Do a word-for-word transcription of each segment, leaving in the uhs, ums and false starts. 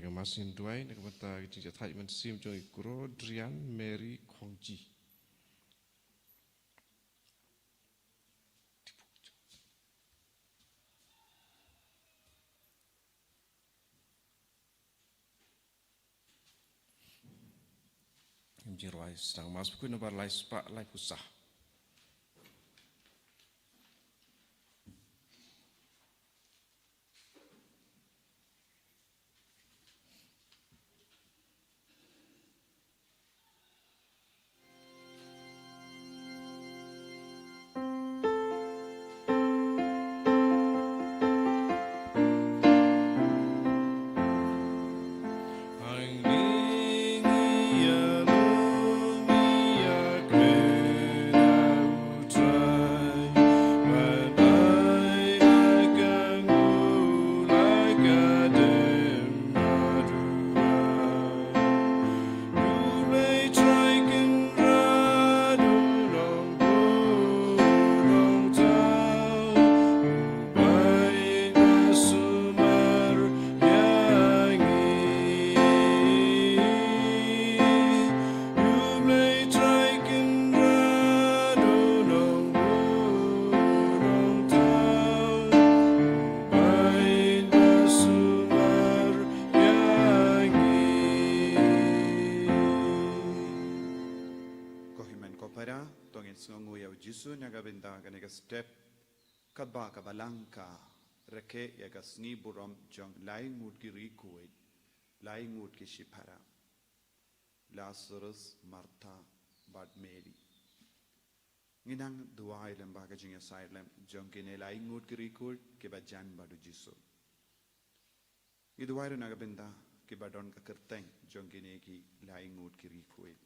Ïa Mass ngin duwai na ka bynta ka jingïathait mynsiem jong i Kro Drian Mary Khongji. Ngin jingrwai sdang Mass Bakhuid nombar lai spah laiphew saw. Ko hynmen ko para, to ngin sngewnguh ïa u Jisu na ka bynta kane ka step, katba ka balang ka rakhe ïa ka sngi burom jong lai ngut ki riewkhuid, lai ngut ki shipara, Lasarus, Martha bad Mary. Ngi nang duwai lem bad ka jingïasaid lem jong kine lai ngut ki riewkhuid kiba jan bad u Jisu. Ngi duwai ruh na ka bynta kiba don ka kyrteng jong kine ki lai ngut ki riewkhuid.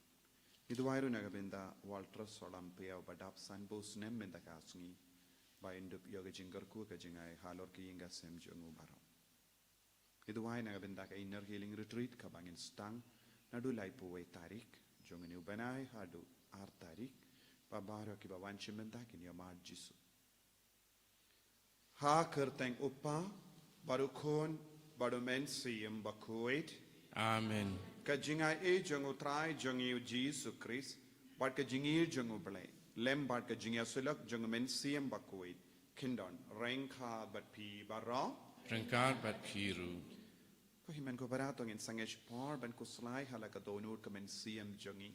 Ngi duwai ruh na ka bynta Walter Solampiaw ba dap sanphew snem mynta ka sngi, ba in dup ïoh ka jingkyrkhu ka jingai halor ki ïing ka sem jong u baroh. Ngi duwai na ka bynta ka Inner Healing Retreat kaba ngin sdang naduh laiphew wei tarik jong une u bnai haduh ar tarik, ba baroh kiba wan shim bynta kin ïohmad Jisu. Ha ka kyrteng u Kpa bad u Khun bad u Mynsiem Bakhuid. Amen. Ka jingaiei jong u Trai jong ngi u Jisu Khrist bad ka jingïeit jong u Blei lem bad ka jingïasyllok jong u Mynsiem Bakhuid kin don ryngkat bad phi baroh. Ryngkat bad phi ruh. Ko hynmen ko para, to ngin sangeh por ban khuslai ha la ka dohnud ka mynsiem jong ngi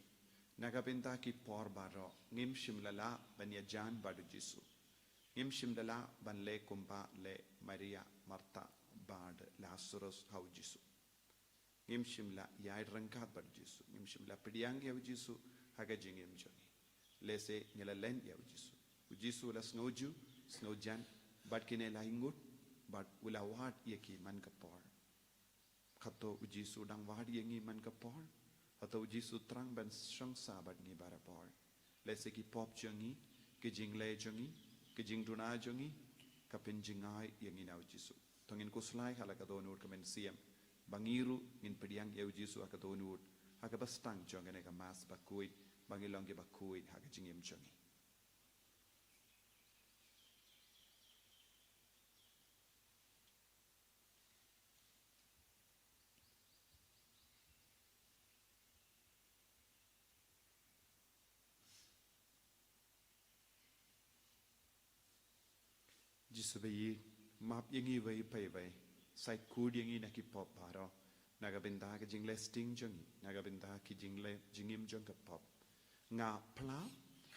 na ka bynta ki por baroh ngim shym la lah ban ïajan bad u Jisu. Ngim shym la lah ban leh kumba leh Maria, Martha bad Lasarus ha u Jisu. Ngim shym la ïaid ryngkat bad u Jisu. Ngim shym la pdiang ïa u Jisu ha ka jingim jong ngi. Lehse ngi la len ïa u Jisu. U Jisu u la sngewjuh, sngewjan bad kine lai ngut bad u la wad ïa ki man ka por. Hato u Jisu u dang wad ïa ngi man ka por? Hato u Jisu u thrang ban shong sah bad ngi barabor? Lehse ki pop jong ngi, ki jingleh jong ngi, ki jingduna jong ngi, ka pynjngai ïa ngi na u Jisu. To ngin khuslai ha la ka dohnud ka mynsiem ba ngi ruh ngin pdiang ïa u Jisu ha ka dohnud, ha kaba sdang jong kane ka Mass Bakhuid, ba ngin long kiba khuid ha ka jingim jong ngi. Jisu ba ïeit, map ïa ngi iwei pa iwei, sa khuid ïa ngi na ki pop baroh, na ka bynta ka jingleh sting jong ngi, na ka bynta ki jingleh jingim jong ka pop. Nga phla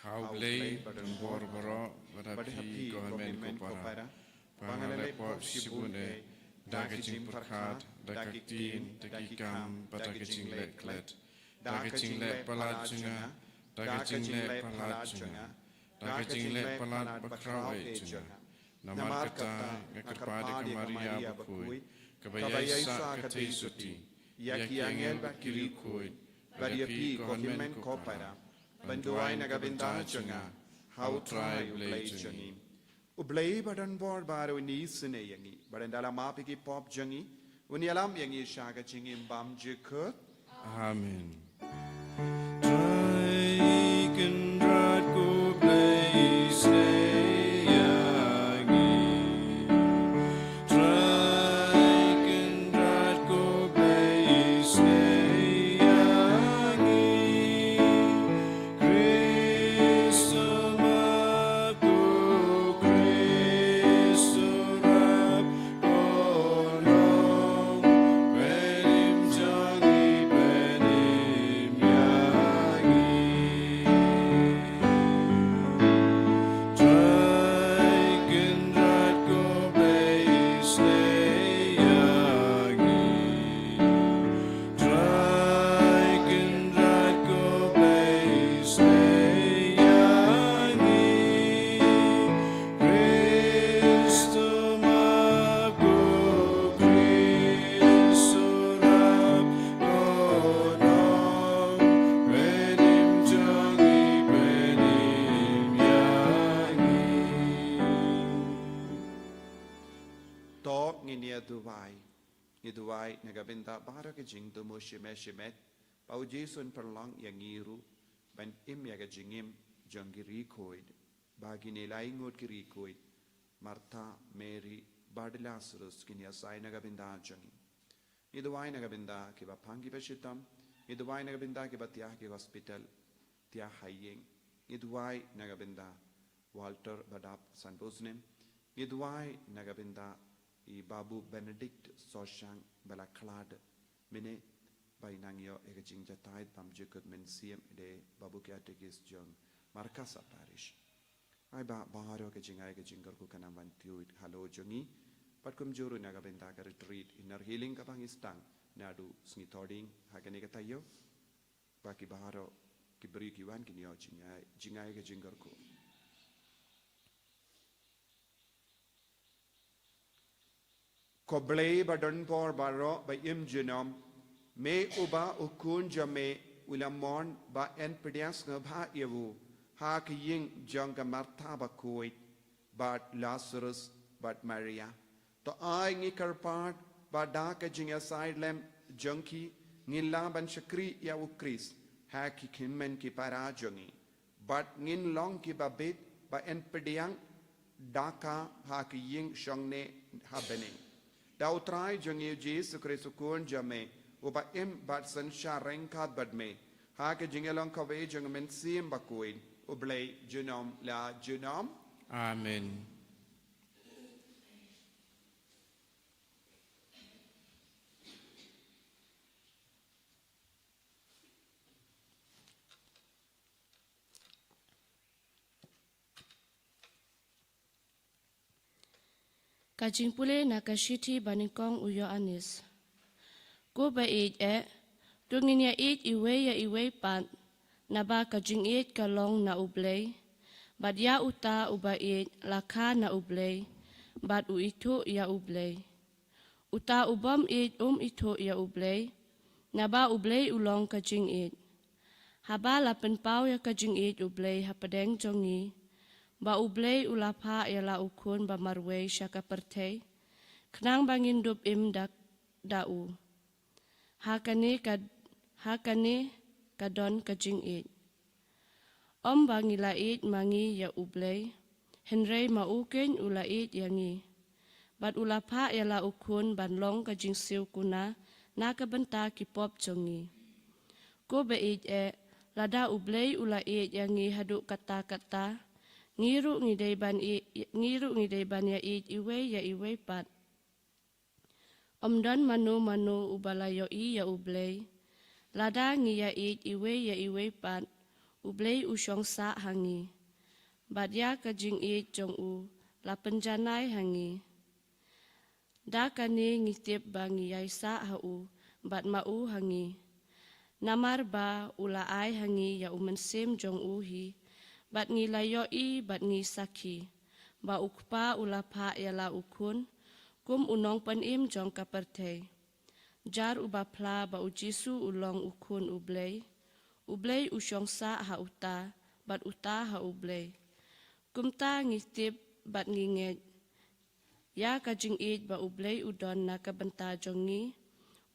ha u Blei badonbor baroh, bad ha phi ko hynmen ko para, ba nga la leh pop shibun eh, da ka jingpyrkhat, da ka ktien, da ki kam, bad da ka jingleh klet, da ka jingleh palat jong nga, da ka jingleh palat jong nga, da ka jingleh palat bakhraw eh jong nga. Namar kata nga kyrpad ïa ka Maria bakhuid, kaba ïaisah ka thei sotti, ïa ki angel bad ki riewkhuid, bad ïa phi ko hynmen ko para, ban duwai na ka bynta jong nga ha u Trai u Blei jong ngi. U Blei badonbor baroh un isynei ïa ngi, bad un da la map ïa ki pop jong ngi, un ïalam ïa ngi sha ka jingim bymjukut. Amen. Trai Kynrad ko Blei isynei ïa ngi. Trai Kynrad ko Blei duwai. Ngi duwai na ka bynta baroh ki jingthmu shimet shimet, ba U Jisu un pynlong ïa ngi ruh ban im ïa ka jingim jong ki riewkhuid, ba kine lai ngut ki riewkhuid, Martha, Mary bad Lazarus, kin ïasaid na ka bynta jong ngi. Ngi duwai na ka bynta kiba pang kiba shitom. Ngi duwai na ka bynta kiba thiah ki hospital, thiah ha ïing. Ngi duwai na ka bynta Walter ba dap sanphew snem. Ngi duwai na ka bynta i Babu Benedict Soshang ba la khlad mynne, ba i nang ïoh ïa ka jingjahthait bymjukut mynsiem, i dei Babu Katekist jong Markasa Parish. Ai ba baroh ka jingai ka jingkyrkhu kan nang wan tied halor jong ngi. Bad kumjuh ruh na ka bynta ka retreat Inner Healing kaba ngi sdang naduh sngi Thohdieng ha kane ka taïew, ba ki baroh ki briew ki wan kin ïoh jingai, jingai ka jingkyrkhu. Ko Blei ba don por baroh ba im junom, me uba u khun jong me u la mon, ba yn pdiang sngewbha ïa u ha ka ïing jong ka Martha bakhuid bad Lazarus bad Maria. To ai ngi kyrpad ba da ka jingïasaid lem jong ki, ngin lah ban shakri ïa U Khrist ha ki hynmen ki para jong ngi, bad ngin long kiba bit ba yn pdiang da ka ha ka ïing shongneh ha bneng. Da U Trai jong ngi U Jisu Khrist u Khun jong me, uba im bad synshar ryngkat bad me ha ka jingïalong kawei jong U Mynsiem Bakhuid, U Blei junom la junom. Amen. Ka jingpule na ka shithi banyngkong u Ïoannis. Ko ba ïeit eh, to ngin ïa ïeit iwei ïa iwei pat, naba ka jingïeit ka long na U Blei, bad ïa uta uba ïeit la kha na U Blei, bad u ithuh ïa U Blei. Uta u bym ïeit um ithuh ïa U Blei, naba U Blei u long ka jingïeit. Haba la pynpaw ïa ka jingïeit U Blei hapdeng jong ngi, ba U Blei u la phah ïa la u Khun ba marwei sha ka pyrthei, khnang ba ngin dup im da, da u. Ha kane ka, ha kane ka don ka jingïeit. Ym ba ngi la ïeit ma ngi ïa U Blei, hynrei ma u keiñ u la ïeit ïa ngi, bad u la phah ïa la u Khun ban long ka jingsiew kuna na ka bynta ki pop jong ngi. Ko ba ïeit eh, lada U Blei u la ïeit ïa ngi haduh katta katta, ngi ruh ngi dei ban ïeit, ngi ruh ngi dei ban ïa ïeit iwei ïa iwei pat. Ym don mano mano uba la ïohi ïa U Blei. Lada ngi ïa ïeit iwei ïa iwei pat, U Blei u shong sah ha ngi, bad ïa ka jingïeit jong u la pynjanai ha ngi. Da kane ngi tip ba ngi ïaisah ha u, bad ma u ha ngi. Namar ba u la ai ha ngi ïa U Mynsiem jong u hi, bad ngi la ïohi bad ngi sakhi ba U Kpa u la phah ïa la u Khun kum u Nongpynim jong ka pyrthei. Jar uba phla ba U Jisu u long u Khun U Blei, U Blei u shong sah ha uta, bad uta ha U Blei. Kumta ngi tip bad ngi ngeit ïa ka jingïeit ba U Blei u don na ka bynta jong ngi.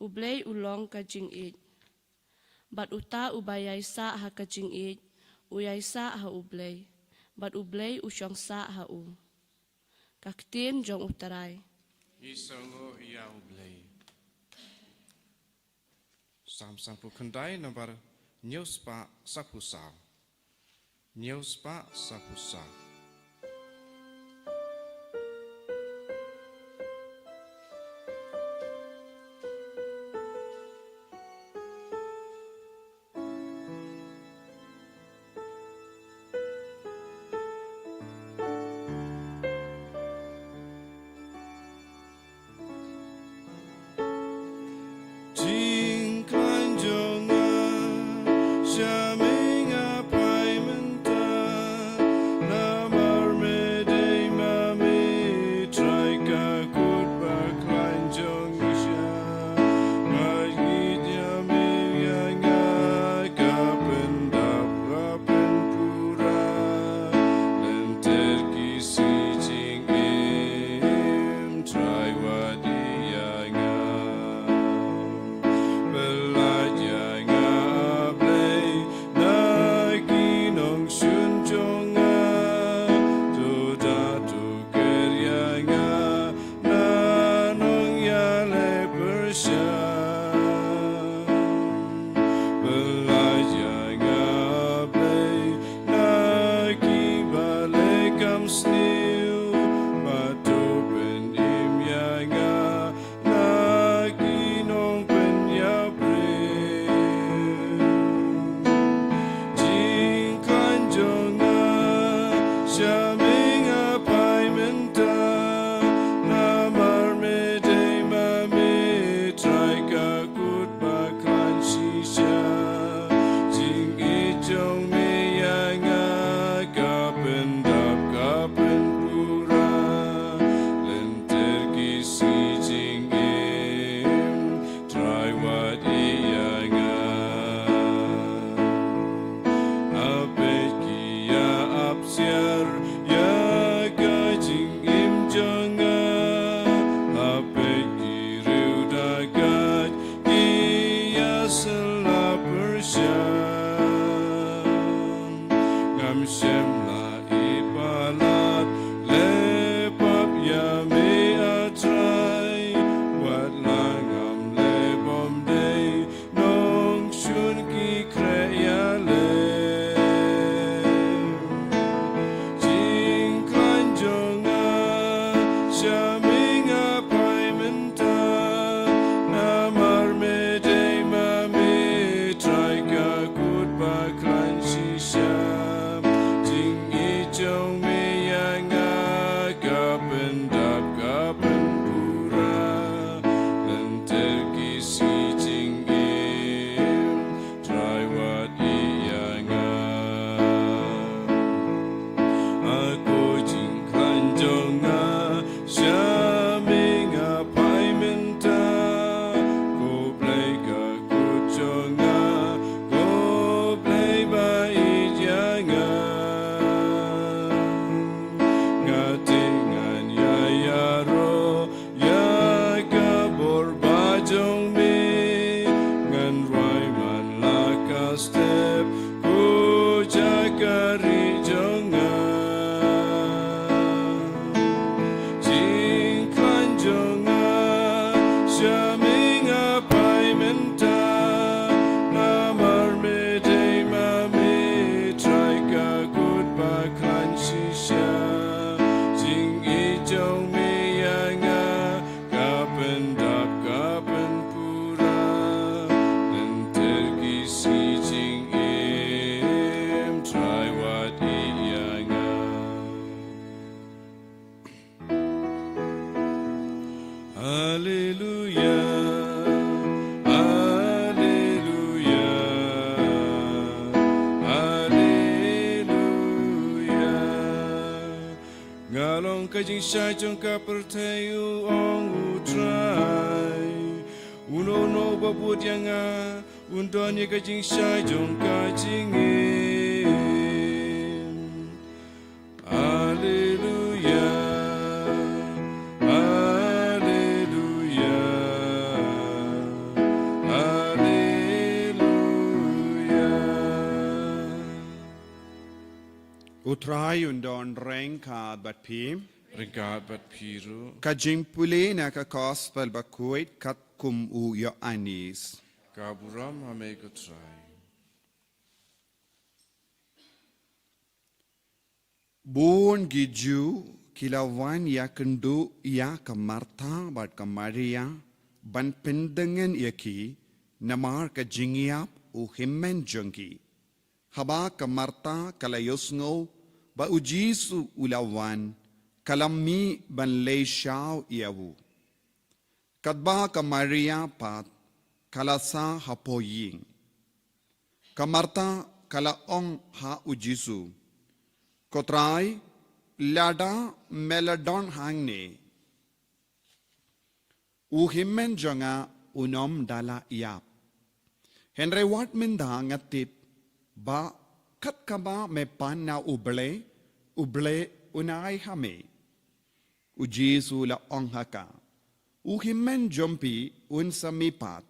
U Blei u long ka jingïeit, bad uta uba ïaisah ha ka jingïeit u ïaisah ha U Blei, bad U Blei u shong sah ha u. Ka ktien jong U Trai. Ngi sngewnguh ïa U Blei. Salm sanphew khyndai, nambar hynñiew spah saphew saw. Hynñiew spah saphew saw. Jingkhlaiñ jong nga sha me nga phai mynta, na Jingshai jong ka pyrthei, u ong U Trai. Uno uno uba bud ïa nga un don ïa ka jingshai jong ka jingim. Alleluia, alleluia, alleluia. U Trai un don ryngkat bad phi. Ryngkat bad phi ruh. Ka jingpule na ka Gospel bakhuid katkum u Ïoannis. Ka burom ha me ko Trai. Bun ki Jiw ki la wan ïakynduh ïa ka Martha bad ka Maria ban pyndengngeit ïa ki namar ka jingïap u hynmen jong ki. Haba ka Martha ka la ïohsngew ba U Jisu u la wan, ka la mih ban leit shaw ïa u. Katba ka Maria pat ka la sah hapoh ïing. Ka Martha ka la ong ha U Jisu, "Ko Trai, lada me la don hangne, u hynmen jong nga un ym da la ïap. Hynrei wat mynta nga tip ba kat kaba me pan na U Blei, U Blei un ai ha me." U Jisu u la ong ha ka, "U hynmen jong phi un sa mihpat."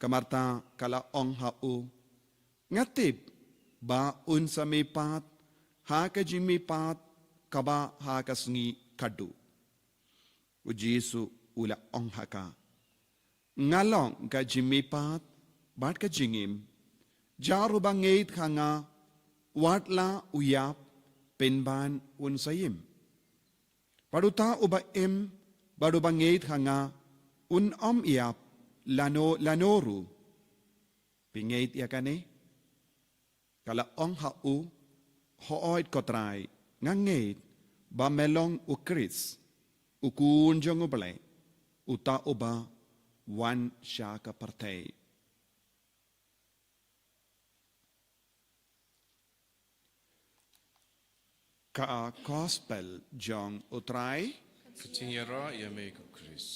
Ka Martha ka la ong ha u, "Nga tip ba un sa mihpat ha ka jingmihpat kaba ha ka sngi khatduh." U Jisu u la ong ha ka, "Nga long ka jingmihpat bad ka jingim. Jar uba ngeit ha nga, wat la u ïap, pynban un sa im. Bad uta uba im bad uba ngeit ha nga un ym ïap lano lano ruh. Phi ngeit ïa kane?" Ka la ong ha u, "Hooid ko Trai, nga ngeit ba me long U Khrist, U Khun jong U Blei, uta uba wan sha ka pyrthei." Ka Gospel jong U Trai. Ka jingïaroh ïa me ko Khrist.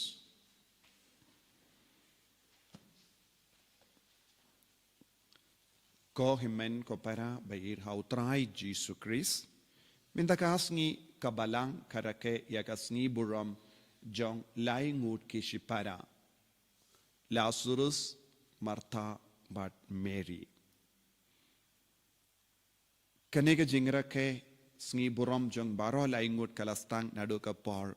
Ko hynmen ko para ba ïeit ha U Trai Jisu Khrist, mynta ka sngi ka Balang ka rakhe ïa ka sngi burom jong lai ngut ki shipara, Lazarus, Martha bad Mary. Kane ka jingrakhe sngi burom jong baroh lai ngut ka la sdang naduh ka por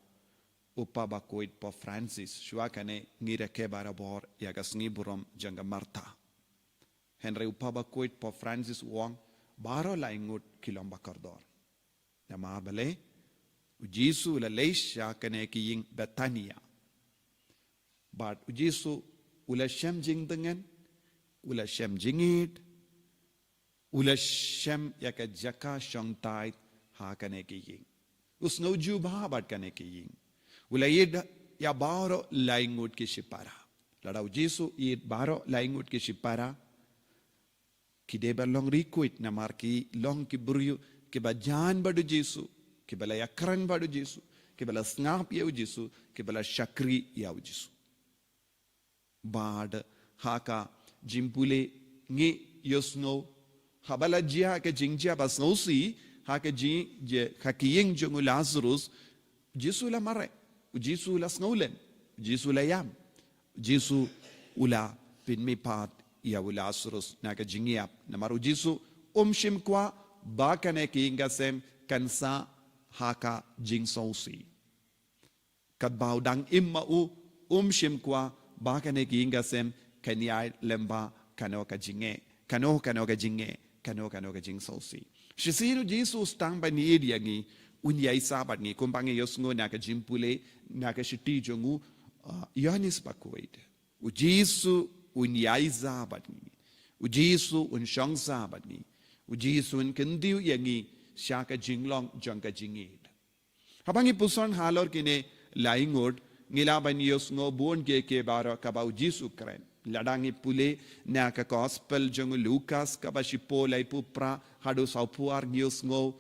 u Papa bakhuid Pope Francis. Shuwa kane ngi rakhe barabor ïa ka sngi burom jong ka Martha. Hynrei u Papa bakhuid Pope Francis u ong baroh lai ngut ki long ba kordor. Namar balei? U Jisu u la leit sha kane ka ïing Bethania. Bad U Jisu u la shem jingdongan, u la shem jingïeit, u la shem ïa ka jaka shongthait ha kane ka ïing. U sngewjubab bad kane ka ïing. U la ïeit ïa baroh lai ngut ki shipara. Lada U Jisu ïeit baroh lai ngut ki shipara, ki dei ban long riewkhuid namar ki long ki briew kiba jan bad U Jisu, kiba la ïakren bad U Jisu, kiba la sngap ïa U Jisu, kiba la shakri ïa U Jisu. Bad ha ka jingpule ngi ïohsngew, haba la jia ka jingjia ba sngewsih ha ka jing, je, ha ka ïing jong u Lazarus, U Jisu u la mareh, U Jisu u la sngewlem, U Jisu u la ïam, U Jisu u la pynmihpat ïa u Lazarus na ka jingïap. Namar U Jisu um shym kwah ba kane ka ïing ka sem kan sah ha ka jingsngewsih. Katba u dang im ma u, um shym kwah ba kane ka ïing ka sem kan ïaid lyngba kano ka jingeh, kano kano ka jingeh, kano kano ka jingsngewsih. Shisien U Jisu u sdang ban ïeit ïa ngi, un ïaisah bad ngi, kumba ngi ïohsngew na ka jingpule na ka shithi jong u, uh, Ïoannis bakhuid. U Jisu un ïaisah bad ngi. U Jisu un shongsah bad ngi. U Jisu un kyntiew ïa ngi sha ka jinglong jong ka jingïeit. Haba ngi puson halor kine lai ngut, ngi lah ban ïohsngew bun kiei kiei baroh kaba U Jisu u kren. Lada ngi pule na ka Gospel jong u Lukas kaba shiphew laiphew phra haduh sawphew ar, ngi ïohsngew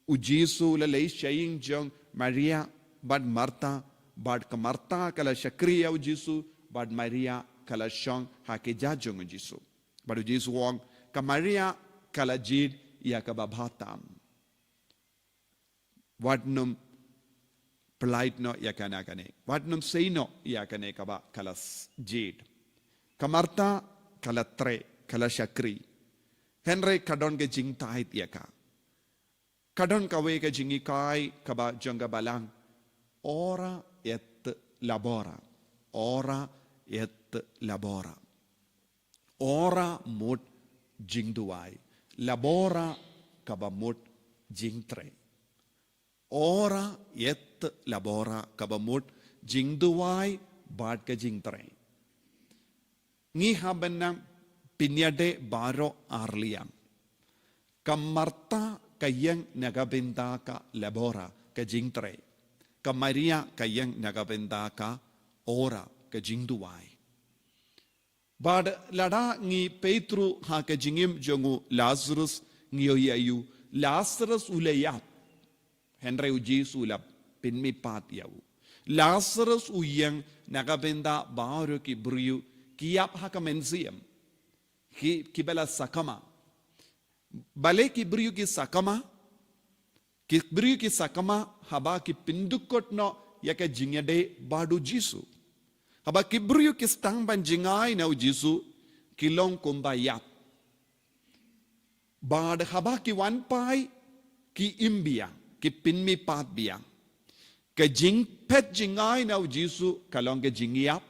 U Jisu u la leit sha ïing jong Maria bad Martha, bad ka Martha ka la shakri ïa u Jisu, bad Maria ka la shong ha ki jajong u Jisu. Bad u Jisu u ong, ka Maria ka la jied ïa kaba bha tam. Wat nym pynlait noh ïa kane kane. Wat nym sei noh ïa kane kaba ka la s-, jied. Ka Martha ka la treh, ka la shakri. Hynrei ka don ka jingthait ïa ka. Ka don kawei ka jinghikai kaba jong ka Balang. Ora et labora. Ora et labora. Ora mut jingduwai. Labora kaba mut jingtrei. Ora et labora kaba mut jingduwai bad ka jingtrei. Ngi hap ban nang pynïadei baroh ar liang. Ka Martha ka ïeng na ka bynta ka labora, ka jingtrei. Ka Maria ka ïeng na ka bynta ka ora, ka jingduwai. Bad lada ngi peit ruh ha ka jingim jong u Lazarus, ngi ïohi ïa u, Lazarus u la ïap. Hynrei u Jisu u la pynmihpat ïa u. Lazarus u ïeng na ka bynta baroh ki briew ki ïap ha ka mynsiem. Ki, kiba la sakma. Balei ki briew ki sakma? Ki briew ki sakma haba ki pyndukot noh ïa ka jingïadei bad u Jisu. Haba ki briew ki sdang ban jngai na u Jisu, ki long kumba ïap. Bad haba ki wan phai, ki im biang, ki pynmihpat biang. Ka jingphet jngai na u Jisu ka long ka jingïap.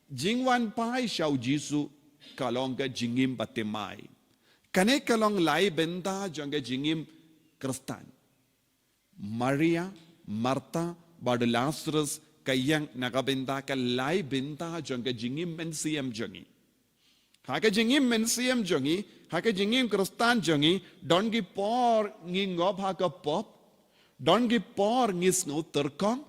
Jingwan phai sha u Jisu ka long ka jingim bathymmai. Kane ka long lai bynta jong ka jingim Khristan. Maria, Martha, bad u Lazarus ka ïeng na ka bynta ka lai bynta jong ka jingim mynsiem jong ngi. Ha ka jingim mynsiem jong ngi, ha ka jingim Khristan jong ngi, don ki por ngi ngop ha ka pop, don ki por ngi sngew tyrkhong,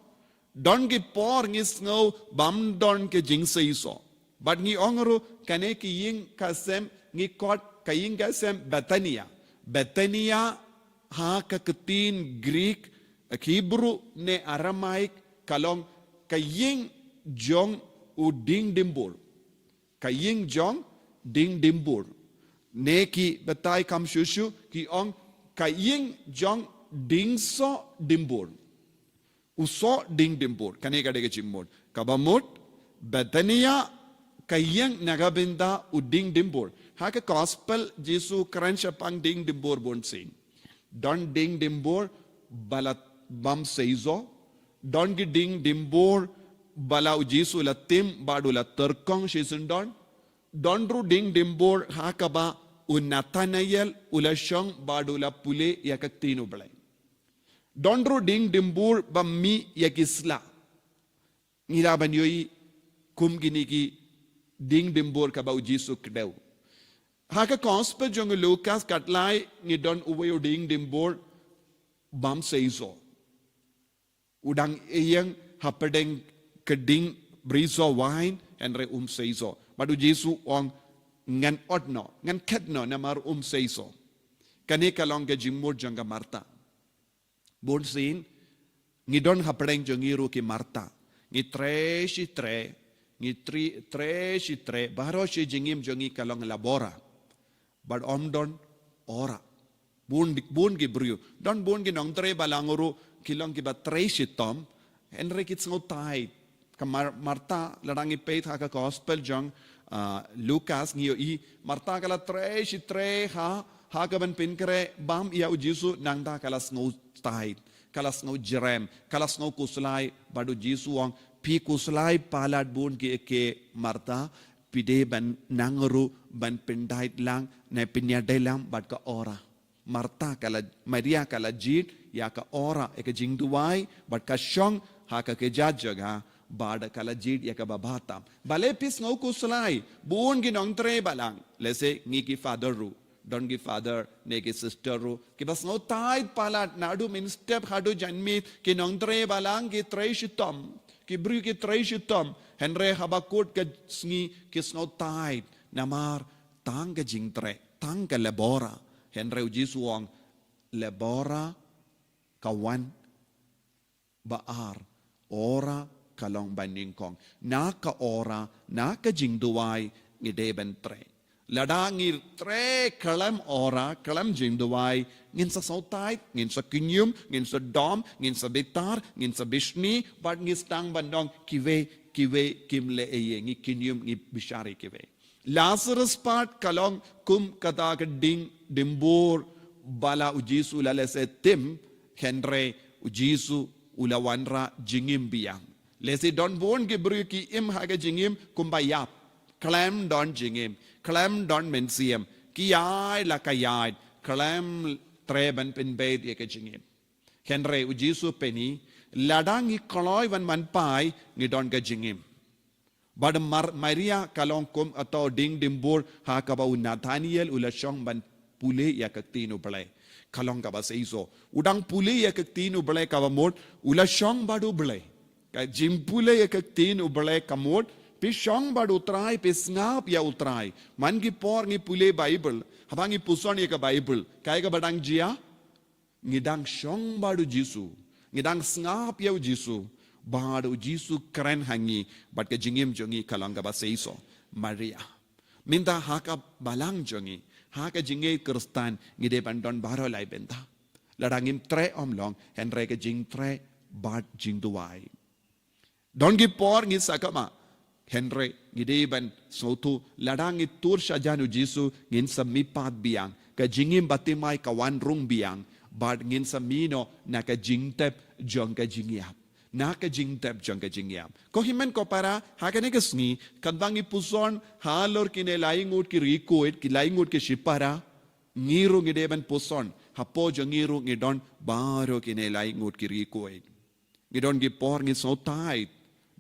don ki por ngi sngew bym don ka jingseisoh. Bad ngi ong ruh kane ka ïing ka sem ngi khot ka ïing ka sem Bethania. Bethania ha ka ktien Greek, Hebrew ne Aramaic ka long ka ïing jong u diengdimbur. Ka ïing jong diengdimbur. Ne ki batai kam shuh shuh ki ong ka ïing jong diengsoh dimbur. U soh diengdimbur. Kane ka dei ka jingmut. Kaba mut, Bethania ka ïeng na ka bynta u diengdimbur. Ha ka gospel Jisu kren shaphang diengdimbur bun sien. Don diengdimbur ba la bym seisoh. Don ki diengdimbur ba la u Jisu la tim bad u la tyrkhong shisyndon. Don ruh diengdimbur ha kaba u Nathanael u la shong bad u la pule ïa ka ktien U Blei. Don ruh diengdimbur ba mih ïa ki sla. Ngi lah ban ïohi kum kine ki diengdimbur kaba u Jisu kdew. Ha ka gospel jong u Lukas kathlai ngi don uwei u diengdimbur bym seisoh. U dang ïeng hapdeng ka dieng bri soh wain hynrei um seisoh. Bad u Jisu u ong ngan ot noh, ngan khet noh namar um seisoh. Kane ka long ka jingmut jong ka Martha. Bun sien, ngi don hapdeng jong ngi ruh ki Martha. Ngi trei shi trei, ngi tri-, trei shi trei, baroh shi jingim jong ngi ka long labora. Bad ym don ora. Bun di-, bun ki briew. Don bun ki nongtrei balang ruh ki long kiba trei shitom. Hynrei ki sngew tight. Ka Mar-, Martha, lada ngi peit ha ka gospel jong, ah, Lukas ngi ïohi, Martha ka la trei shi trei ha, ha kaban pynkhreh bam ïa u Jisu nangta ka la sngew tight, ka la sngew jrem, ka la sngew khuslai, bad u Jisu u ong phi khuslai palat bun ki, ki Martha, phi dei ban nang ruh ban pyndait lang, ne pynïadei lang bad ka ora. Martha ka la, Maria ka la jied ïa ka ora, ïa ka jingduwai, bad ka shong ha ka kjat jaka, bad ka la jied ïa kaba bha tam. Balei phi sngew khuslai, bun ki nongtrei balang, lehse ngi ki father ruh, don ki father ne ki sister ruh, kiba sngew tight palat naduh mynstep haduh janmiet, ki nongtrei balang ki trei shitom, ki briew ki trei shitom, hynrei haba kut ka sngi ki sngew tight, namar tang ka jingtrei, tang ka labora, hynrei u Jisu u ong labora ka wan Ba ar, Ora ka long ba nyngkong. Na ka Ora, na ka jingduwai, ngi dei ban trei. Lada ngi trei khlem Ora, khlem jingduwai, ngin sa sawtait, ngin sa kynjum, ngin sa dom, ngin sa bitar, ngin sa bishni, bad ngi sdang ban ong kiwei, kiwei kim leh ei ei, ngi kynjum, ngi bishar ïa kiwei. Lazarus pat ka long kum kata ka ding dimbur ba la u Jisu la leh sa tim, hynrei u Jisu u la wanrah jingim biang. Lehse don bun ki briew ki im ha ka jingim kumba ïap. Khlem don jingim, khlem don mynsiem. Ki ïaid la ka ïaid, khlem treh ban pynbeit ïa ka jingim. Hynrei u Jisu pyni, lada ngi kloi wan man pai, ngi don ka jingim. Bad Mar-, Maria ka long kum kato ding dimbur ha kaba u Nathaniel u la shong ban pule ïa ka ktien u Blei. Ka long kaba seisoh. U dang pule ïa ka ktien u Blei kaba mut, u la shong bad u Blei. Ka jingpule ïa ka ktien u Blei ka mut, phi shong bad u Trai, phi sngap ïa u Trai. Man ki por ngi pule Baibl, haba ngi puson ïa ka Baibl, kaei kaba dang jia, ngi dang shong bad u Jisu, ngi dang sngap ïa u Jisu, bad u Jisu kren ha ngi, bad ka jingim jong ngi ka long kaba seisoh. Maria. Mynta ha ka balang jong ngi, ha ka jingngeit Khristan, ngi dei ban don baroh lai bynta. Lada ngim treh ym long, hynrei ka jingtreh bad jingduwai. Don ki por ngi sa kama, hynrei ngi dei ban sngewthuh, lada ngi tur shajan u Jisu, ngin sa mihpat biang. Ka jingim ba thymmai ka wan rung biang, bad ngin sa mih noh na ka jingtep jong ka jingïap. Na ka jingtep jong ka jingïap. Ko hynmen ko para, ha kane ka sngi, katba ngi puson halor kine lai ngut ki riewkhuid, ki lai ngut ki shipara, ngi ruh ngi dei ban puson, hapoh jong ngi ruh ngi don baroh kine lai ngut ki riewkhuid. Ngi don ki por ngi sngewtait,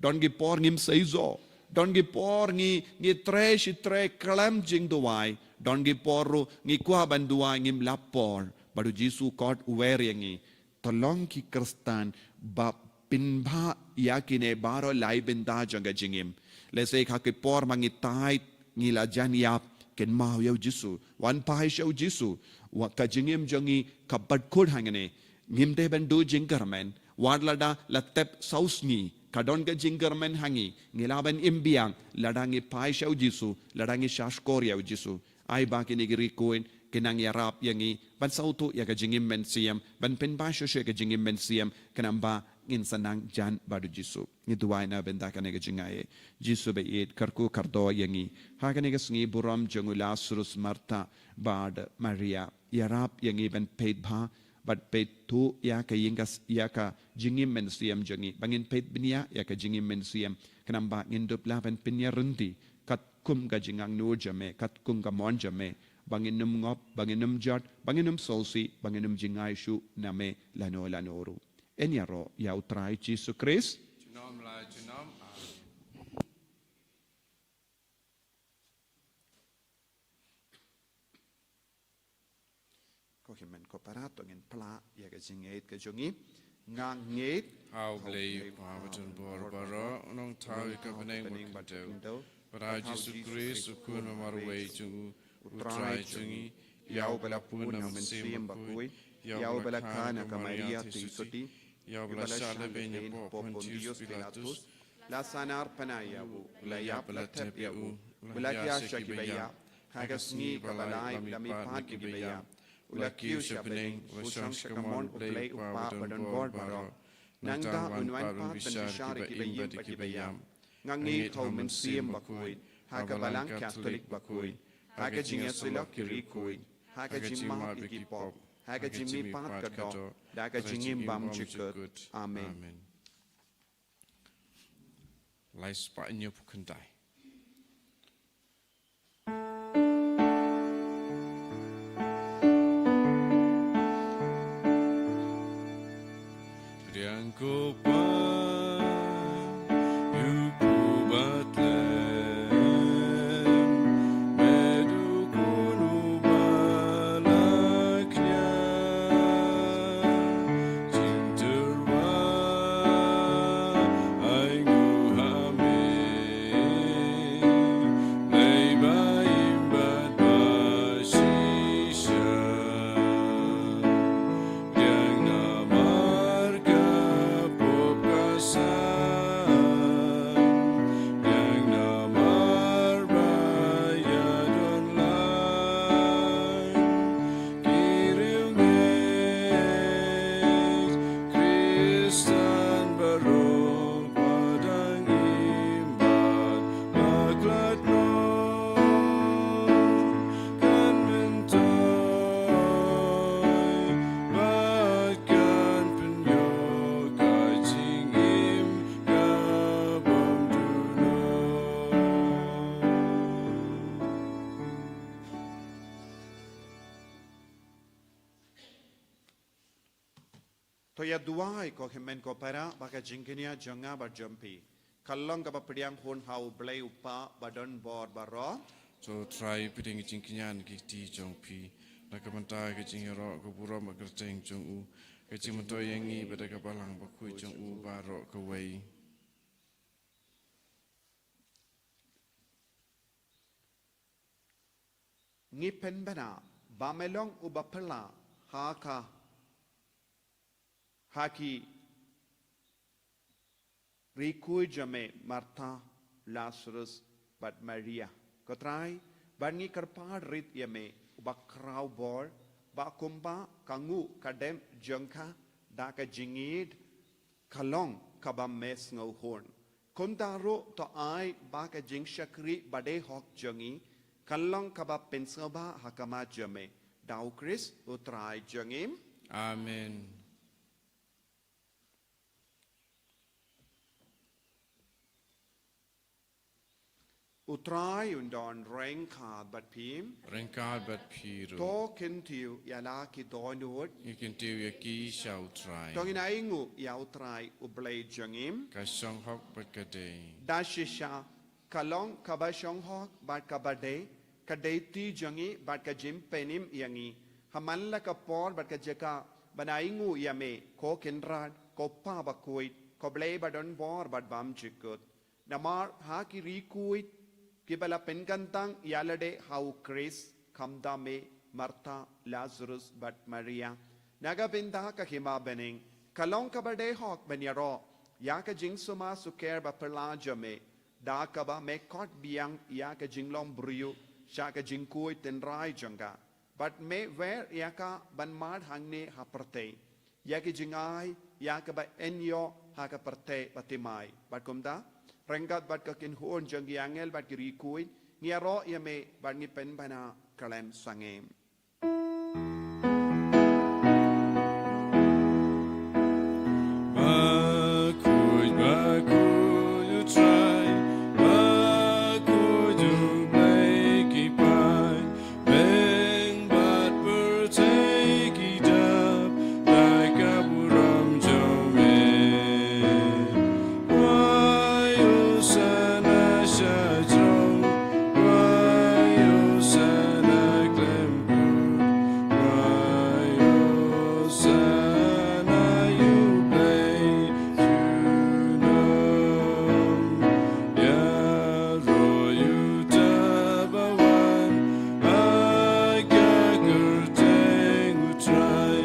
don ki por ngim seisoh, don ki por ngi, ngi treh shi treh khlem jingduwai, don ki por ruh ngi kwah ban duwai ngim lap por, bad u Jisu kot u wer ïa ngi. To long ki Khristan ba pynbha ïa kine baroh lai bynta jong ka jingim. Lehse ha ki por ba ngi tait, ngi la jan ïap, kynmaw ïa u Jisu, wan pai sha u Jisu, wat ka jingim jong ngi ka bad kut hangne, ngim dei ban duh jingkyrmen, wat lada la tep saw sngi, ka don ka jingkyrmen ha ngi, ngi lah ban im biang, lada ngi pai sha u Jisu, lada ngi shahshkor ïa u Jisu. Ai ba kine ki riewkhuid, kin nang ïarap ïa ngi, ban sngewthuh ïa ka jingim mynsiem, ban pynbha shuh shuh ïa ka jingim mynsiem, khnang ba ngin sa nang jan bad u Jisu. Ngi duwai na bynta kane ka jingaiei. Jisu ba ïeit, kyrkhu kyrdoh ïa ngi. Ha kane ka sngi burom jong u Lazarus, Martha, bad Maria. Ïarap ïa ngi ban peit bha, bad peit thuh ïa ka ïing ka s-, ïa ka jingim mynsiem jong ngi. Ba ngin peit bniah ïa ka jingim mynsiem. Khnang ba ngin dup lah ban pynïaryntih. Katkum ka jingangnud jong me, katkum ka mon jong me. Ba ngin ym ngop, ba ngin ym jot, ba ngin ym sngewsih, ba ngin ym jngai shuh na me lano lano ruh. Yn ïaroh ïa u Trai Jisu Khrist. Junom la junom. Amen. Ko hynmen ko para, to ngin phla ïa ka jingngeit ka jong ngi. Nga ngeit ha U Blei, U Kpa badonbor baroh, u nongthaw ïa ka bneng bad ka khyndew, bad ha U Jisu Khrist, u Khun ba marwei jong u, u Trai jong ngi, ïa uba la pun na u Mynsiem Bakhuid, ïa uba la kha na ka Maria theisotti, ïa uba la shah lehbeiñ hapoh Pontius Pilatus, la sahnarphna ïa u, la ïap, la thep ïa u, u la hiar sha kiba ïap, ha ka sngi kaba lai u la mihpat na kiba ïap, u la kiew sha bneng, u la shong sha kamon U Blei U Kpa badonbor baroh. Nangta un wan pat ban bishar ïa kiba im bad ïa kiba ïap. Nga ngeit ha U Mynsiem Bakhuid, ha ka Balang Katholik bakhuid, ha ka jingïasyllok ki riewkhuid, ha ka jingmap ïa ki pop, ha ka jingmihpat ka doh, da ka jingim bymjukut. Amen. Lai spah hynñiewphew khyndai. Pdiang ko Pa, ïa u Bathlem, me dei u khun uba la khñiang. Jingtyrwa ai nguh ha me, Blei ba im bad ba shisha. Pdiang namar ka To ïa duwai ko hynmen ko para ba ka jingkñia jong nga bad jong phi ka long kaba pdiang hun ha U Blei U Kpa ba don bor baroh. To Trai, pdiang ka jingkñia na ki kti jong phi na ka bynta ka jingïaroh ka burom bad kyrteng jong u, ka jingmyntoi ïa ngi bad ka Balang Bakhuid jong u baroh kawei. Ngi pynbna ba me long uba phylla ha ka, ha ki rikui jong me Martha, Lazarus bad Maria. Ko Trai, bad ngi kyrpad rit ïa me uba khraw bor, ba kumba ka nguh ka dem jong ka da ka jingïeid ka long kaba me sngewhun. Kumta ruh to ai ba ka jingshakri ba dei hok jong ngi kan long kaba pynsngewbha ha khmat jong me. Da U Khrist U Trai jong ngi. Amen. U Trai un don ryngkat bad phi. Ryngkat bad phi ruh. To kyntiew ïa la ki dohnud. Ngi kyntiew ïa ki sha U Trai. To ngin ainguh ïa U Trai U Blei jong ngi. Ka shong hok bad ka dei. Da shisha ka long kaba shong hok bad kaba dei, ka dei ti jong ngi bad ka jingpynim ïa ngi ha man la ka por bad ka jaka ban ainguh ïa me, ko Kynrad, ko Kpa Bakhuid, ko Blei ba don bor bad bymjukut. Namar ha ki rikui kiba la pynkyntang ïa lade ha U Khrist, khamtam me, Martha, Lazarus bad Maria, na ka bynta ka hima bneng ka long kaba dei hok ban ïaroh ïa ka jingsumar sukher ba phylla jong me, da kaba me khot biang ïa ka jinglong briew sha ka jingkhuid tynrai jong ka, bad me wer ïa ka ban mad hangne ha pyrthei ïa ki jingai ïa kaba yn ïoh ha ka pyrthei ba thymmai. Bad kumta, ryngkat bad ka kynhun jong ki angel bad ki rikui, ngi ïaroh ïa me bad ngi pynbna khlem sangeh. Bakhuid, bakhuid U Trai, bakhuid U Blei ki paid, beiñ bad pyrthei ki dap da ka burom jong me. Wai Hosanna sha jrong, wai Hosanna khlem kut, wai Hosanna ïa U Blei junom. Ïaroh ïa uta ba wan ha ka kyrteng U Trai,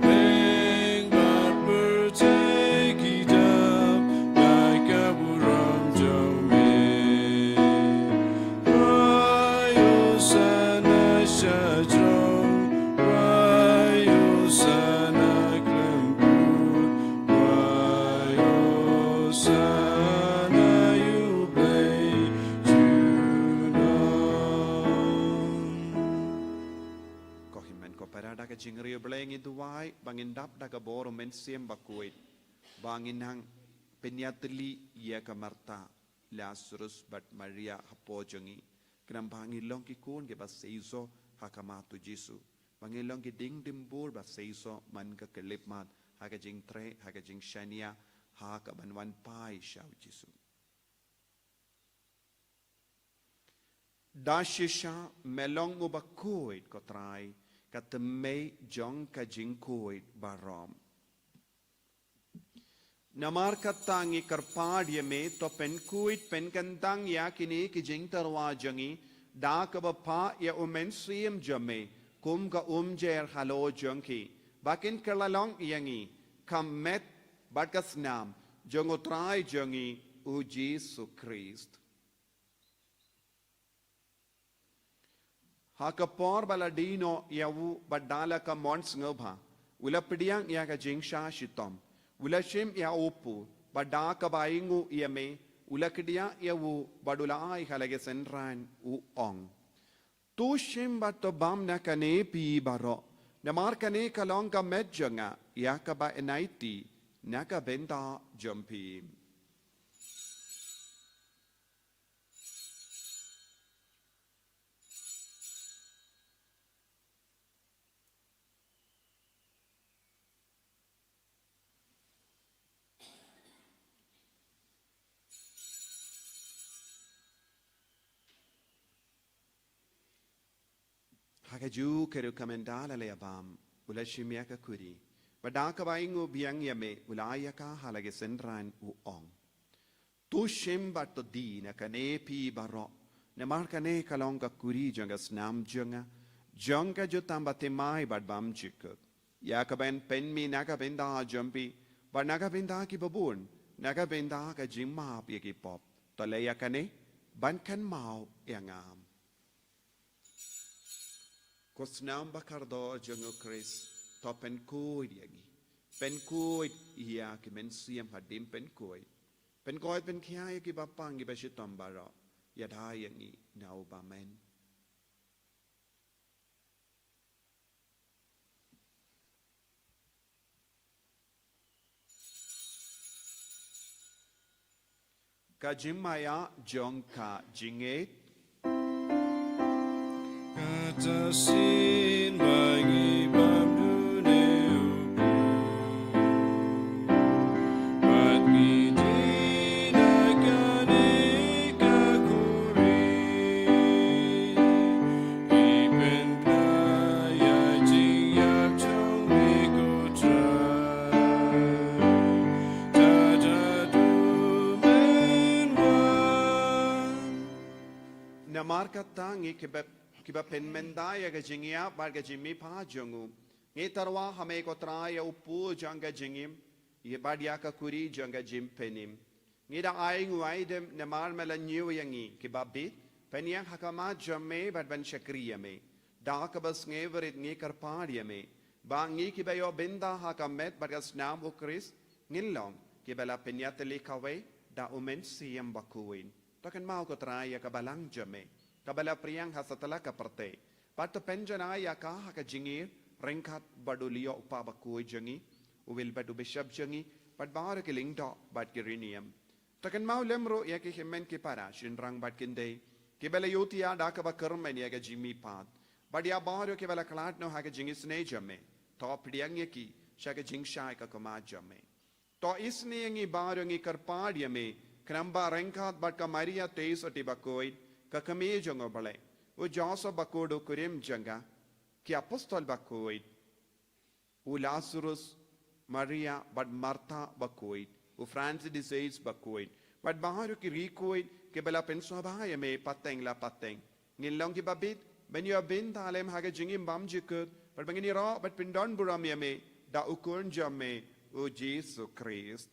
beiñ bad pyrthei ki dap da ka burom jong me. Wai Hosanna sha jrong, wai Hosanna khlem kut, wai Hosanna ïa U Blei junom. Ko hynmen ko para, da ka jingri U Blei ngi duwai ba ngin dap da ka bor U Mynsiem Bakhuid, ba ngin nang pynïatylli ïa ka Martha, Lazarus bad Maria hapoh jong ngi, khnang ba ngin long ki khun kiba seisoh ha khmat U Jisu, ba ngin long ki dieng dimbur ba seisoh man ka khyllipmat ha ka jingtrei, ha ka jingshaniah, ha ka ban wan phai sha U Jisu. Da shisha me long uba khuid, ko Trai, ka thymmei jong ka jingkhuid baroh. Namar kata ngi kyrpad ïa me, to pynkhuid pynkyntang ïa kine ki jingtyrwa jong ngi da kaba phah ïa U Mynsiem jong me kum ka umjer halor jong ki, ba kin kylla long ïa ngi ka met bad ka snam jong U Trai jong ngi U Jisu Khrist. Ha ka por ba la die noh ïa u bad da la ka mon sngewbha, u la pdiang ïa ka jingshah shitom, u la shim ïa u pud, bad da kaba ainguh ïa me, u la kdiah ïa u bad u la ai ha la ki synran, u ong: To shim bad to bam na kane phi baroh, namar kane ka long ka met jong nga, ïa kaba yn aiti na ka bynta jong phi. Ha kajuh ka rukom ynda la leh bam, u la shim ïa ka kuri. Bad da kaba ainguh biang ïa me, u la ïa ka ha la ki synran, u ong: To shim bad to die na kane phi baroh, namar kane ka long ka kuri jong ka snam jong nga, jong ka jutang bathymmai bad bymjukut, ïa kaban pynmih na ka bynta jong phi bad na ka bynta kiba bun, na ka bynta ka jingmap ïa ki pop. To leh ïa kane ban kynmaw ïa nga. Ko snam ba kordor jong u Khrist, to pynkhuid ïa ngi. Pynkhuid ïa ki mynsiem hadien pynkhuid. Pynkhuid pynkhia ïa kiba pang kiba shitom baroh. Ïada ïa ngi na u bymman. Ka jingmaïa jong ka jingngeit. Kata shisien ba ngi bam dune u Blei, bad ngi die na kane ka kuri. Ngi pynbna ïa jingïap jong me ko Trai, da da du men wan. Namar kata ngi kiba, kiba pynmynta ïa ka jingïap bad ka jingmihpat jong u, ngi tyrwa ha me ko Trai ïa u puh jong ka jingim, ïa bad ïa ka kuri jong ka jingpynim. Ngi da ai nguh ai dem namar me la ñiew ïa ngi kiba bit, pynïeng ha khmat jong me bad ban shakri ïa me. Da kaba sngewrit ngi kyrpad ïa me ba ngi kiba ïoh bynta ha ka met bad ka snam u Khrist, ngin long kiba la pynïatylli kawei da u Mynsiem Bakhuid. To kynmaw ko Trai ïa ka balang jong me kaba la pdiang ha satlak ka pyrthei, bad to pynjanai ïa ka ha ka jingïeit ryngkat bad u Leo u Kpa Bakhuid jong ngi, u Wilbert u Bishop jong ngi, bad baroh ki lyngdoh bad ki riewniam. To kynmaw lem ruh ïa ki hynmen ki para, shynrang bad khyndai, kiba la ïohthiah da kaba kyrmen ïa ka jingmihpat, bad ïa baroh kiba la khlad noh ha ka jingisynei jong me. To pdiang ïa ki sha ka jingshai ka khmat jong me. To isynei ïa ngi baroh, ngi kyrpad ïa me, khnang ba ryngkat bad ka Maria Theisotti Bakhuid, ka kmie jong u Blei, u Joseph Bakhuid u kurim jong ka, ki apostol bakhuid, u Lazarus, Maria bad Martha Bakhuid, u Francis de Sales Bakhuid, bad baroh ki riewkhuid kiba la pynsngewbha ïa me pateng la pateng, ngin long kiba bit ban ïoh bynta lem ha ka jingim bymjukut, bad ba ngin ïaroh bad pyndonburom ïa me da u Khun jong me, u Jisu Khrist.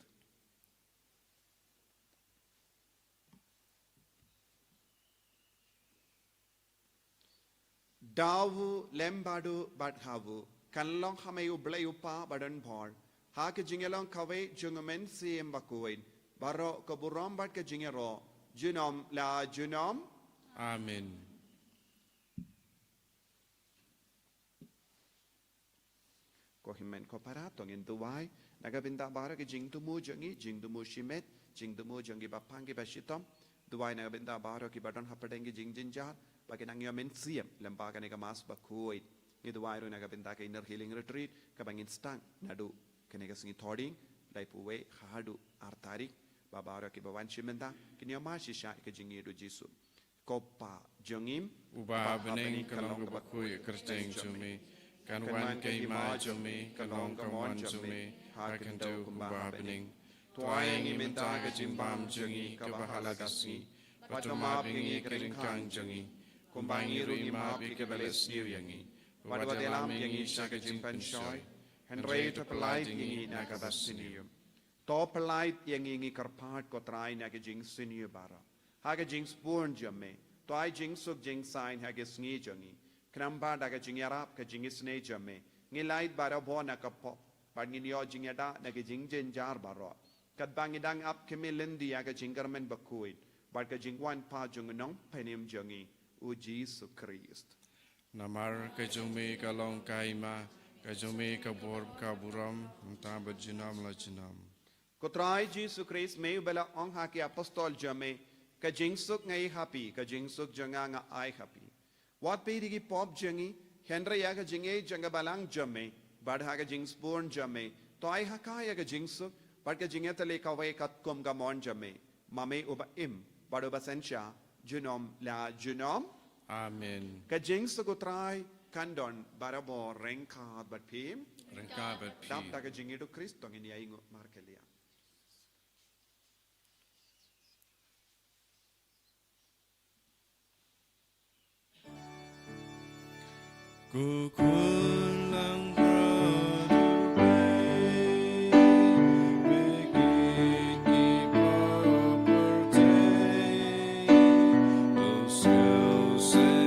Da u lem bad u bad ha u, kan long ha me u Blei u Kpa badonbor, ha ka jingïalong kawei jong u Mynsiem Bakhuid, baroh ka burom bad ka jingïaroh junom la junom. Amen. Ko hynmen ko para, to ngin duwai na ka bynta baroh ki jingthmu jong ngi, jingthmu shimet, jingthmu jong kiba pang kiba shitom. Duwai na ka bynta baroh kiba don hapdeng ki jingjynjar, ba kin nang ïoh mynsiem lem bad kane ka Mass Bakhuid. Ngi duwai ruh na ka bynta ka Inner Healing Retreat kaba ngin sdang naduh kane ka sngi Thohdieng, laiphew wei haduh ar tarik, ba baroh kiba wan shim bynta kin ïoh mad shisha ïa ka jingïeit u Jisu. Ko Pa jong ngi uba ha bneng, ka long kaba khuid ka kyrteng jong me, kan wan ka hima jong me, kan long ka mon jong me ha ka khyndew kumba ha bneng. To ai ïa ngi mynta ka jingbam jong ngi kaba ha la ka sngi, bad to map ïa ngi ki ryngkang jong ngi, kumba ngi ruh ngi map ïa kiba leh sniew ïa ngi, bad wat ïalam ïa ngi sha ka jingpynshoi, hynrei to pyllait ïa ngi na kaba sniew. To pyllait ïa ngi, ngi kyrpad ko Trai, na ka jingsniew baroh, ha ka jingsbun jong me. To ai jingsuk jingsaiñ ha ka sngi jong ngi, khnang ba da ka jingïarap ka jingisynei jong me, ngin lait barabor na ka pop, bad ngin ïoh jingïada na ka jingjynjar baroh, katba ngi dang ap khmih lynti ïa ka jingkyrmen bakhuid bad ka jingwan pat jong u Nongpynim jong ngi, u Jisu Khrist. Namar ka jong me ka long ka hima, ka jong me ka bor, ka burom, mynta bad junom la junom. Ko Trai Jisu Khrist, me uba la ong ha ki apostol jong me, ka jingsuk nga ai ha phi, ka jingsuk jong nga nga ai ha phi. Wat peit ïa ki pop jong ngi, hynrei ïa ka jingïeit jong ka balang jong me, bad ha ka jingsbun jong me, to ai ha ka ïa ka jingsuk bad ka jingïatylli kawei katkum ka mon jong me, ma me uba im bad uba synshar junom la junom. Amen. Ka jingsuk u Trai Kan don barabor ryngkat bad phi. Ryngkat bad phi. Dap da ka jingïathuh Khrist to ngin ïa ïnguh markylliang. Ko khun langbrot U Blei, phi kit ki ba pyrthei, to sngewsynei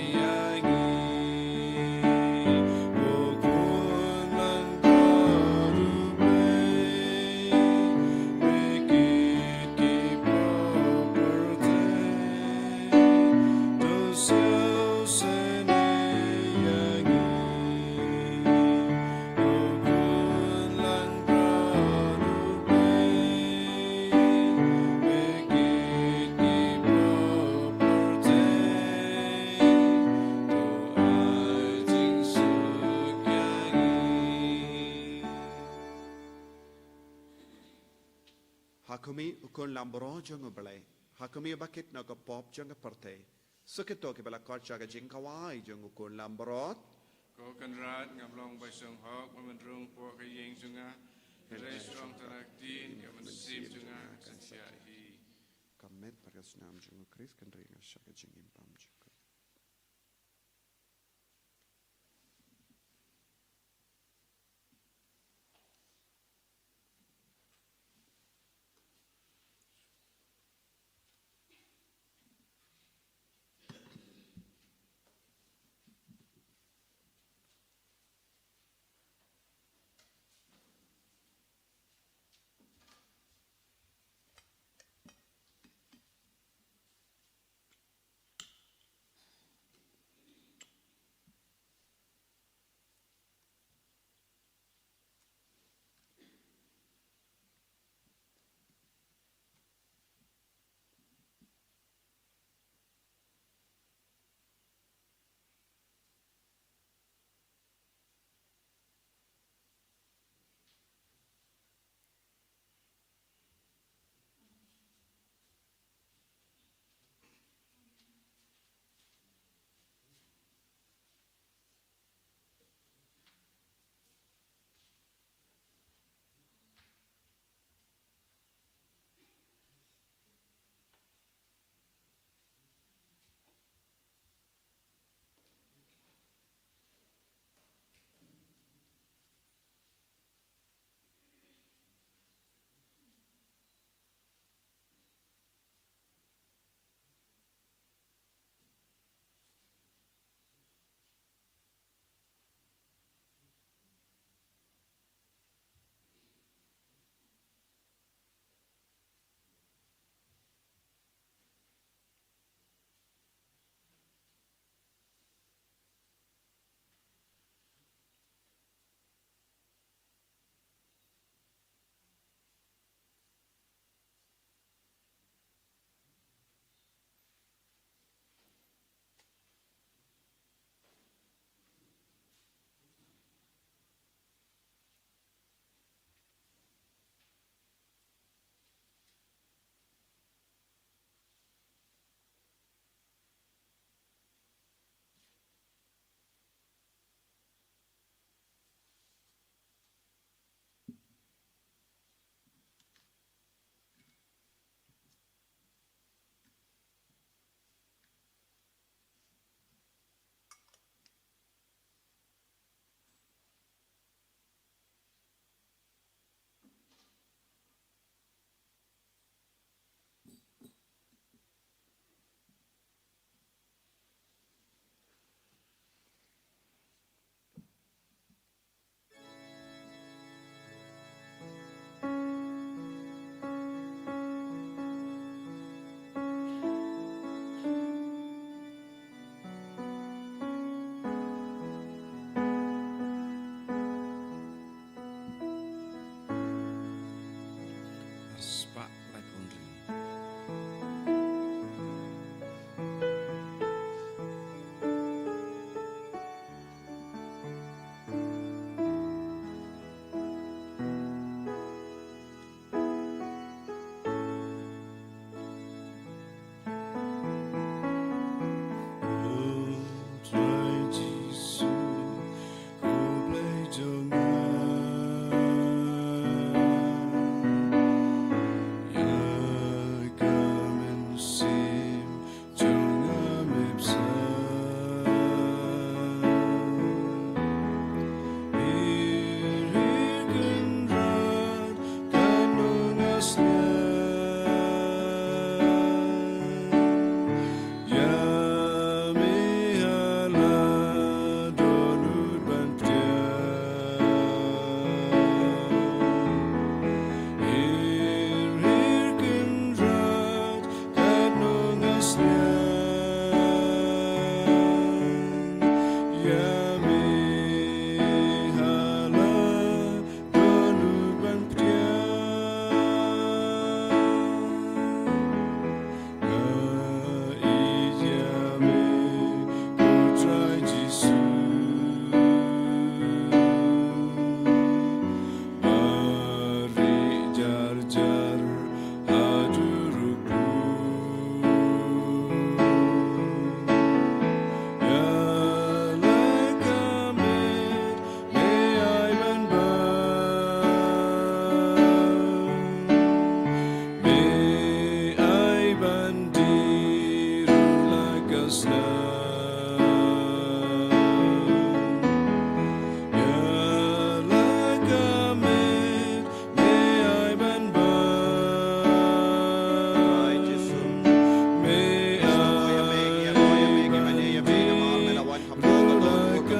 ïa ngi. Ko khun langbrot U Blei, phi kit ki ba pyrthei, to sngewsynei ïa ngi. Ko khun langbrot U Blei, phi kit ki ba pyrthei, to ai jingsuk ïa ngi. Ha khmih, U Khun langbrot jong U Blei. Ha khmih, ba kit na ka pop jong ka pyrthei. Sa kito kiba la khot sha ka jingkhawai jong U Khun langbrot. Ko Kynrad, ngam long ba shong hok ban rung hapoh ka ïing jong nga, hynrei shong tang da ka ktien, ka mynsiem jong nga kan shah hi. Ka met bad ka snam jong U Khrist kan ri nga sha ka jingim bymjukut.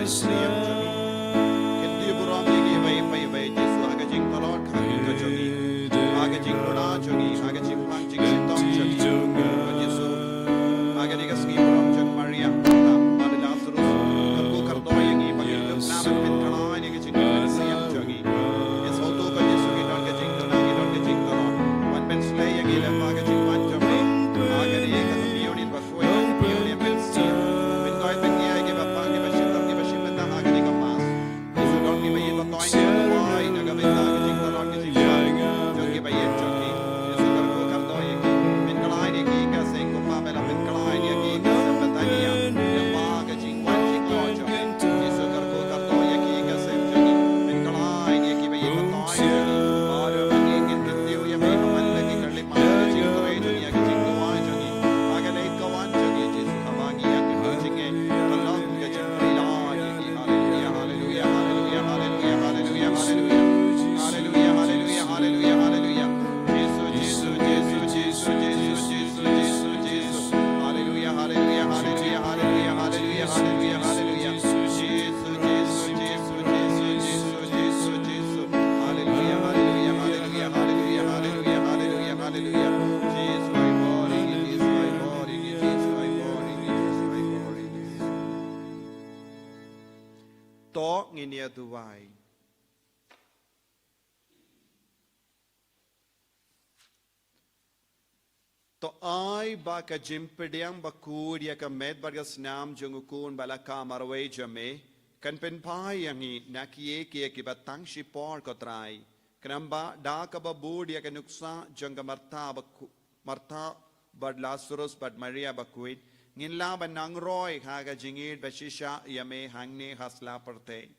Kyntiew burom ïa ngi ba ïa phi, ba ïa Jisu, ha ka jingtlot kha ka jong ngi, ha ka jingduna jong ngi, ha ka jingpang jingshitom jong ngi. Ko Jisu, ha kane ka sngi burom jong Maria, Martha bad Lazarus, kyrkhu kyrdoh ïa ngi ba ngin ïoh ban pynkhlaiñ ïa ka jingpynshitom jong ngi. Ngi sngewthuh ko Jisu ngi don ka jingduna, ngi don ka jingtlot. Wan pynsleh ïa ngi lyngba ka jingwan jong phi ha kane ka communion ba To ngin ïa duwai. To ai ba ka jingpdiang bakhuid ïa ka met bad ka snam jong u Khun ba la kha marwei jong me kan pynphai ïa ngi na kiei kiei kiba tang shipor, ko Trai. Khnang ba da kaba bud ïa ka nuksa jong ka Martha bakhu-, Martha bad Lazarus bad Maria bakhuid, ngin lah ban nang roi ha ka jingïeit ba shisha ïa me hangne ha sla pyrthei.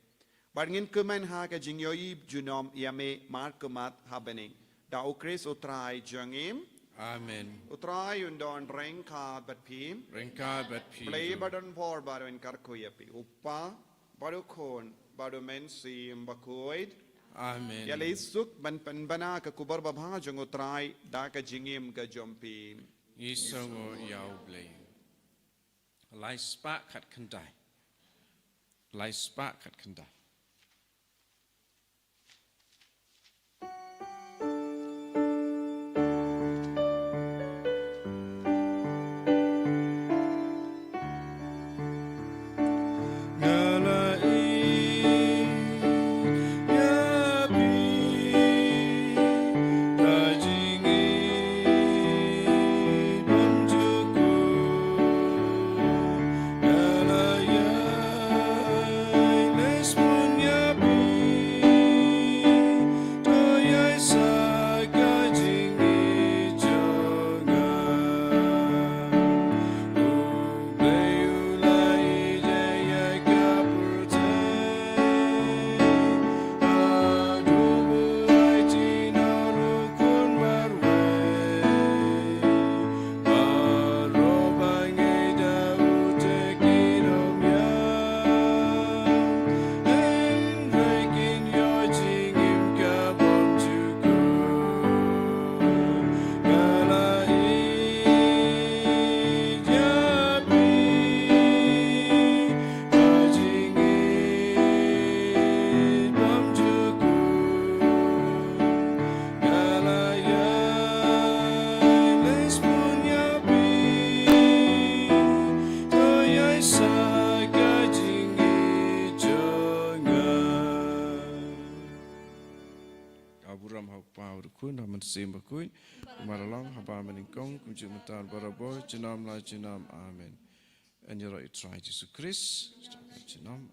Bad ngin kmen ha ka jingïohi junom ïa me markhmat ha bneng. Da u Khrist u Trai jong ngi. Amen. U Trai un don ryngkat bad phi. Ryngkat bad phi. Blei ba don bor bad un kyrkhu ïa phi. U Kpa, bad u Khun, bad u Mynsiem Bakhuid. Amen. Ïa lei suk ban pynbna ka khubor babha jong u Trai da ka jingim ka jong phi. Ngi sngewnguh ïa u Blei. Lai spah khatkhyndai. Lai spah khatkhyndai. Ka burom ha u Kpa, u Khun, ha u Mynsiem Bakhuid. Kumba la long haba mynnyngkong, kumjuh mynta, barabor, junom la junom. Amen. Yn ïaroh ïa u Trai Jisu Khrist. Junom.